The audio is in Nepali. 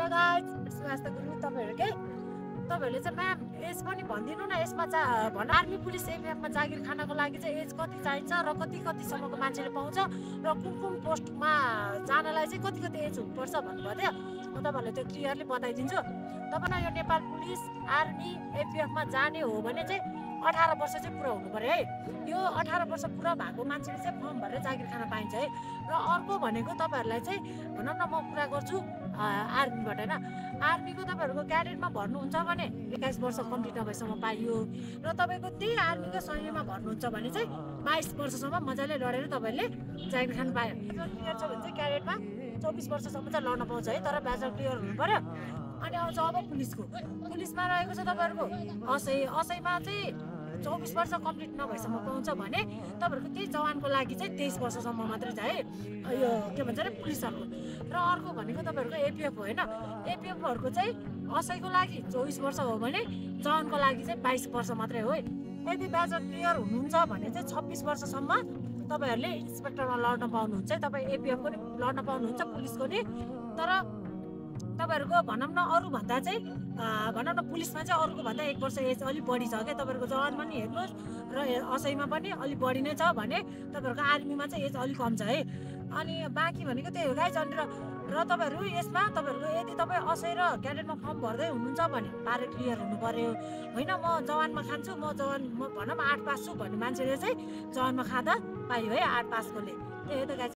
गाइज स्वास्थ्य गुरु तपाईहरुले चाहिँ म्याम एज पनि भनिदिनु न यसमा भन आर्मी पुलिस एफएफमा जागिर खानको लागि चाहिँ एज कति चाहिन्छ र कतिसम्मको मान्छेले पाउँछ र कुन पोस्टमा जानलाई चाहिँ कति एज हुनुपर्छ भन्नुभयो थियो। म तपाईहरुलाई त्यो क्लियरली बताइदिन्छु। तपाईलाई यो नेपाल पुलिस आर्मी एफएफमा जाने हो भने चाहिँ 18 वर्ष चाहिँ पुरा हुनु पर्यो है। यो 18 वर्ष पुरा भएको मान्छेले चाहिँ फर्म भरेर जागिर खान पाइन्छ है। र अर्को भनेको तपाईहरुलाई चाहिँ भनौँ न म कुरा गर्छु आर्मीबाट हैन। आर्मीको तपाईहरुको क्याडेटमा भर्नुहुन्छ भने 21 वर्ष कम्प्लिट नभएसम्म पाइयो र तपाईको त्यही आर्मीको सैन्यमा भर्नुहुन्छ भने चाहिँ 22 वर्षसम्म मजाले लडेर तपाईहरुले जागिर खान पायो। क्लियर छ भने चाहिँ क्याडेटमा 24 वर्षसम्म चाहिँ लड्न पाउँछ है, तर ब्याचलर क्लियर हुनु पर्यो। अनि आउँछ अब पुलिसमा रहेको छ तपाईहरुको असैमा चाहिँ 24 वर्ष कम्प्लिट नभएसम्म पाउँछ भने तपाईहरुको त्यही जवानको लागि चाहिँ 23 वर्षसम्म मात्रै छ है यो के भन्छ रे पुलिसहरुको। र अर्को भनेको तपाईहरुको एपीएफ हो हैन। एपीएफहरुको चाहिँ असैको लागि 24 वर्ष हो भने जवानको लागि चाहिँ 22 वर्ष मात्रै हो है। यदि ब्याचलर क्लियर हुनुहुन्छ भने चाहिँ 26 वर्षसम्म तपाईहरुले इन्सपेक्टरमा लड्न पाउनुहुन्छ है। तपाई एपीएफ पनि लड्न पाउनुहुन्छ पुलिसको नि। तर तपाईहरुको भनौँ न अरु भन्दा चाहिँ भनौँ न पुलिसमा चाहिँ अरूको भन्दा 1 वर्ष एज अलि बढी छ के। तपाईहरुको जवानमा नि हेर्नुस् र असैमा पनि अलि बढी नै छ भने तपाईहरुको आर्मीमा चाहिँ एज अलि कम छ है। अनि बाँकी भनेको त्यही हो गाइज। अनि र तपाईहरु यसमा तपाईहरुको यदि तपाई असै र क्याडेटमा फर्म भर्दै हुनुहुन्छ भने पारे क्लियर हुनु पर्यो हैन। म जवानमा खान्छु म भनौँ 8 पास छु भन्ने मान्छेले चाहिँ जवानमा खाँदा पाइयो है 8 पासकोले। त्यही हो त गाइज।